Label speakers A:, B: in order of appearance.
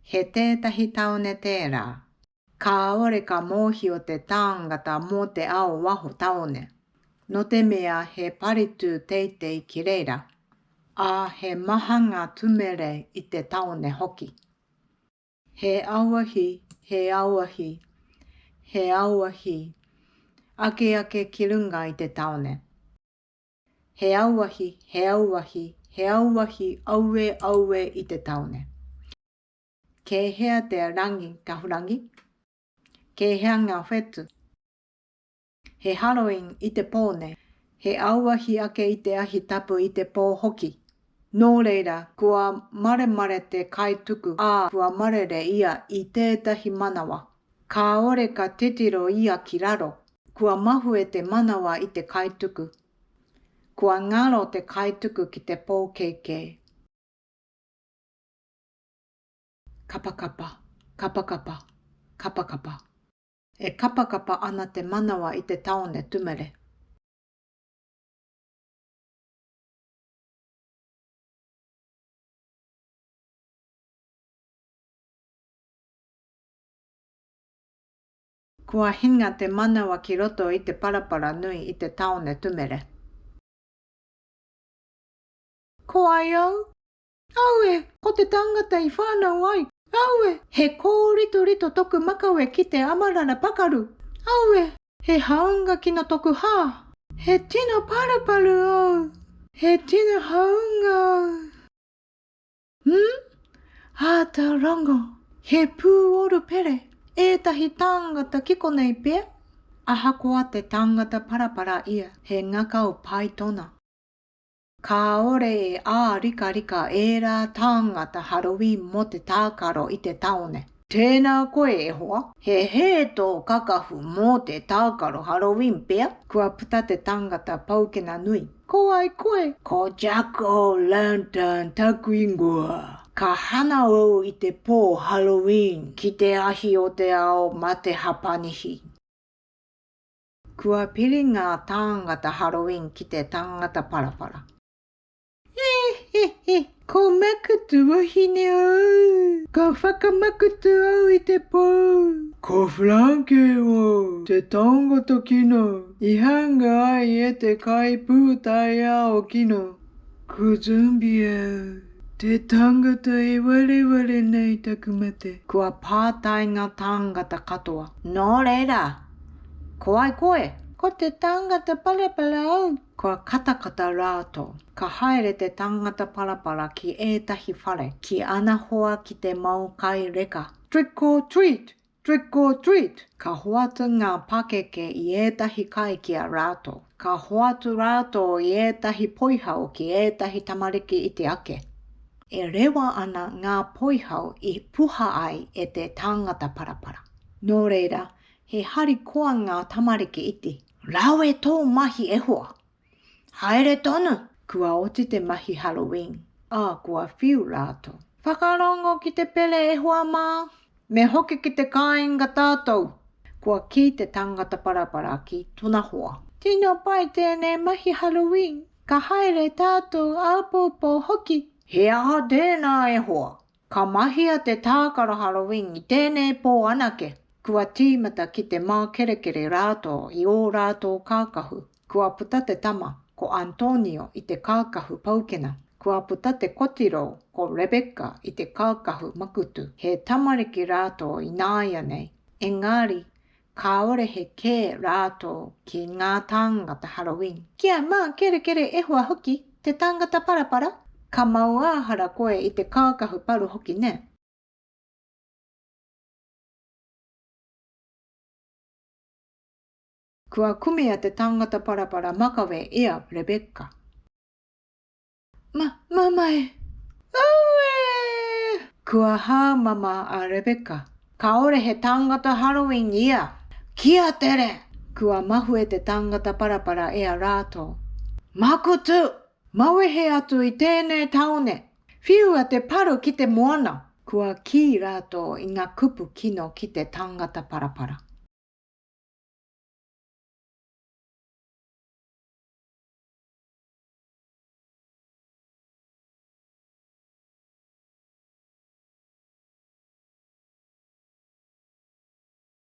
A: He tētahi tāone tērā. Kāore ka mōhio te tāngata mō te ao waho tāone, nō te mea he paritū teitei ki reira, ā, he maha ngā tumere i te tāone hoki. He auahi, he auahi, he auahi, ake ake ki runga i te tāone. He auahi, he auahi, he auahi, aue, aue i te taone. Kei hea te rangi kahurangi? Kei hea ngā whetū? He Halloween i te pō nei. He auahi ake i te ahi tapu i te pō hoki. Nō reira, kua maremare te kaituku, ā, kua marere ia i tētahi manawa. Kāore ka titiro ia ki raro. Kua mahue te manawa i te kaituku. Kua ngaro te kaituku ki te pōkēkē. Kapakapa, kapakapa, kapakapa. E kapakapa ana te manawa i te taone tumere. Kua hinga te manawa ki roto i te parapara nui i te taone tumere. Ko ai au? Aue! Ko te tangata i whanau ai! Aue! He kōritorito toku makawe ki te amarara pakaru! Aue! He haunga kino toku hā! He tino paruparu au! He tino haunga au! Hm? Āta rongo. He pūoru pere. Ētahi tāngata ki konei pea? Ahakoa te tangata parapara ia, he ngakau pai tona. Kāore e ārikarika ērā tāngata Halloween mō te tākaro i te tāone. Tēnā koe e hoa. He hē tō kakahu mō te tākaro Halloween pea? Kua puta te tangata paukena nui. Ko wai koe? Ko Jack O' Lantern taku ingoa. Ka hana au i te pō Halloween ki te ahi o te ao ma te Hapanihi. Kua piri ngā tāngata Halloween ki te tangata parapara. Hehehe, ko Makutu wahine au. Ka whakamakutu au i te pō. Ko Frankie au, te tangata kino, i hanga ai e te kaipūtaiao kino. Ko Zombie au, te tangata e wareware nei taku mate. Kua pātai ngā tāngata katoa. Nō reira, ko wai koe? Ko te tangata parapara au. Kua katakata rātou. Ka haere te tangata parapara ki ētahi whare, ki ana hoa ki te mau kai reka. Trick or treat! Trick or treat! Ka hoatu ngā pakeke i ētahi kai ki a rātou. Ka hoatu rātou i ētahi poihau ki ētahi tamariki iti ake. E rewa ana ngā poihau i puha ai e te tangata parapara. Nō reira, he harikoa ngā tamariki iti. Rawe tō mahi e hoa! Haere tonu! Kua oti te mahi Halloween, ā, kua whiu rātou. Whakarongo ki te pere e hoa mā! Me hoki ki te kāinga tātou! Kua kī te tangata parapara ki tona hoa. Tino pai tēnei mahi Halloween! Ka haere tātou āpōpō hoki! He aha tēnā e hoa? Ka mahia te tākaro Halloween i tēnei pō anake. Kua tīmata ki te mākerekere rātou i ō rātou kākahu. Kua puta te tama, ko Antonio i te kākahu paukena. Kua puta te kotiro, ko Rebecca i te kākahu makutu. He tamariki rātou ināianei, engari kāore he kē rātou ki ngā tāngata Halloween. Kia mākerekere e hoa hoki, te tangata parapara! Ka mauāhara koe i te kākahu paru hoki nē? Kua kumea te tangata parapara makawe i a Rebecca. Ma, mamae! Auē! Kua hāmama a Rebecca. Kāore he tangata Halloween ia! Kia tere! Kua mahue te tangata parapara e a rātou. Makutu! Mawehe atu i tēnei tāone! Whiua te paru ki te moana! Kua kī rātou i ngā kupu kino ki te tangata parapara.